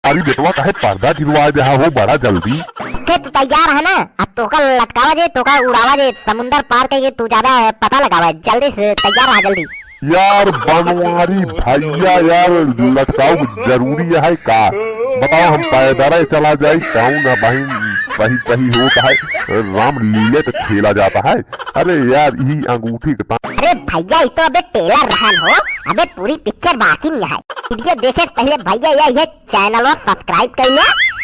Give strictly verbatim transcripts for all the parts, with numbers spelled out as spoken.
अरे बेटवा, काहे पर्दा गिरवाए दे हो बड़ा जल्दी? फिर तू तैयार है ना? अब तोका लटकावा जे, तोका उड़ावा जे, समुंदर पार करके तू ज्यादा पता लगावा, जल्दी से तैयार रहा, जल्दी। यार बनवारी भैया, यार लटकाव जरूरी है का? बताओ, हम पैदल चला जाई, कौन है बहिन सही सही होत है? रामलीला तो खेला जाता है। अरे यार, यही अंगूठी के पा- अरे भैया, ये तो अबे trailer रहन हो, अबे पूरी picture बाकी नहीं है। Video देखे से पहले भैया, यह, यह channel subscribe कर लिया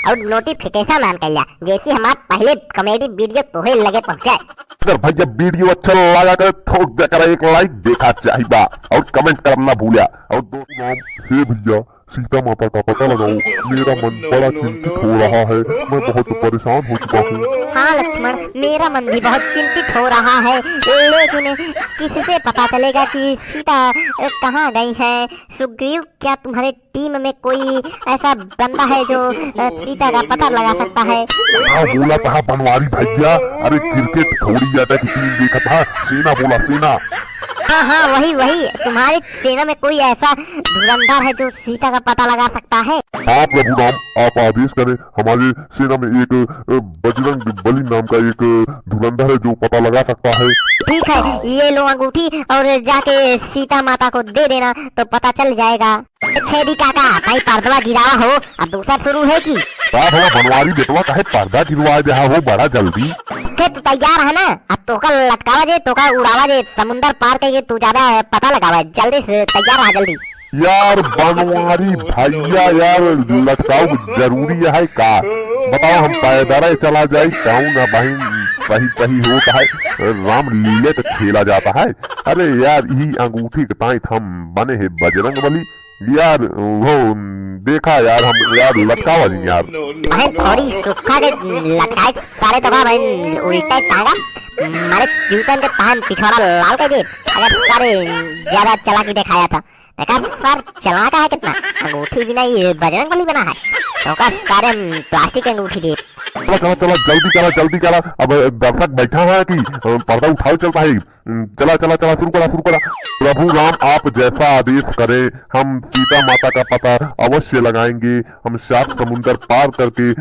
और notification on कर लिया, जैसे हमार पहले comedy video तोहे लगे पहुँचे। अगर भैया video अच्छा लगा करे, ठोक दे करे एक like, देखा चाहिबा और comment करना भूला। और दोस्तों, हे भैया, सीता माता का पता लगाओ, मेरा मन बड़ा चिंतित हो रहा है, मैं बहुत परेशान हो चुका हूँ। हाँ लक्ष्मण, मेरा मन भी बहुत चिंतित हो रहा है, लेकिन किससे पता चलेगा कि सीता, अ, कहाँ गई है? सुग्रीव, क्या तुम्हारे team में कोई ऐसा बंदा है जो, अ, सीता का पता लगा सकता है? हाँ, बोला था बनवारी भैया, अरे cricket थोड़ी ज्यादा की team देखा था, सेना बोला, सेना। हाँ, हाँ, वही, वही, तुम्हारी सेना में कोई ऐसा धुरंधर है जो सीता का पता लगा सकता है? हाँ प्रभु राम, आप आदेश करें, हमारे सेना में एक, अ, बजरंग बली नाम का एक धुरंधर है जो पता लगा सकता है। ठीक है, ये लो अंगूठी और जाके सीता माता को दे देना तो पता चल जाएगा। छेदी काका, भाई पर्दवा गिरावा हो, अब दूसरा शुरू है कि? का भला बनवारी बेटवा, काहे पर्दा गिरवाए दे हो बड़ा जल्दी? फिर तू तैयार है ना? अब तोका लटकावा जे, तोका उड़ावा जे, समुंदर पार करके तू ज्यादा पता लगावा, जल्दी से तैयार रहा, जल्दी। यार बनवारी भैया, यार लटकाव जरूरी है का? बताओ, हम पैदल चला जाई, कौन है बहिन सही सही होत है? रामलीला तो खेला जाता है। अरे यार, यही अंगूठी के ताईं हम बने हैं बजरंग बली। यार वो देखा यार, हम यार लटकावा जी यार। बहन थोड़ी सुखा के लटकाए सारे तो का बहन उल्टे टांगा मारे जूतन के तान पिछवाड़ा लाल कर दे। अगर सारे ज्यादा चला के दिखाया था। देखा सर, चला का है कितना? अंगूठी भी नहीं, ये बजरंग बली बना है। तो का सारे प्लास्टिक के अंगूठी दे। चला, चला, चला, जल्दी करा, जल्दी करा। अब दर्शक बैठा है कि, अ, पर्दा उठाओ चलता है। हम्म, चला, चला, चला, शुरू करा, शुरू करा। प्रभु राम, आप जैसा आदेश करें, हम सीता माता का पता अवश्य लगाएंगे। हम सात समुंदर पार करके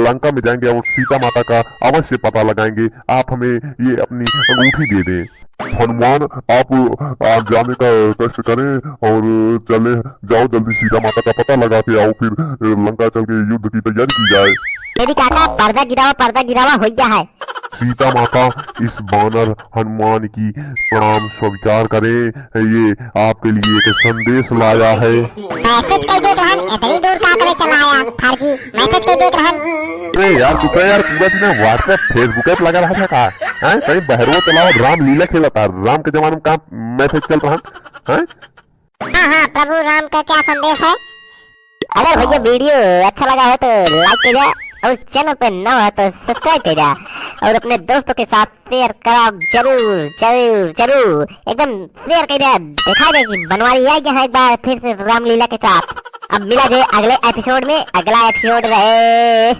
लंका में जाएंगे और सीता माता का अवश्य पता लगाएंगे। आप हमें ये अपनी अंगूठी दे दें। हनुमान, आप, आ, जाने का कष्ट करें और चले जाओ, जल्दी सीता माता का पता लगा के आओ, फिर, अ, लंका चल के युद्ध की तैयारी की जाए। छेदी काका, पर्दा गिरावा, पर्दा गिरावा, हो गया है। सीता माता, इस बानर हनुमान की प्रणाम स्वीकार करें, ये आपके लिए एक संदेश लाया है। Message कर देत रहन, इतनी दूर का करे चला आया, फर्जी message कर देत रहन। अरे यार, तू तो यार पूरा दिन WhatsApp, Facebook पे लगा रहा था का? हैं? कहीं बहरवा चलावा, रामलीला खेला था, राम के जमाने में कहाँ message चल रहा है? हैं? हाँ, हाँ, प्रभु राम का क्या संदेश है? अगर भैया video अच्छा लगा हो तो like कर दे और channel पे नवा हो तो subscribe कर दे और अपने दोस्तों के साथ share करा जरूर, जरूर, जरूर, एकदम share कर दे। दिखा दे कि बनवारी आ गया है एक बार फिर से रामलीला के साथ। अब मिला जाए अगले episode में, अगला episode रहे।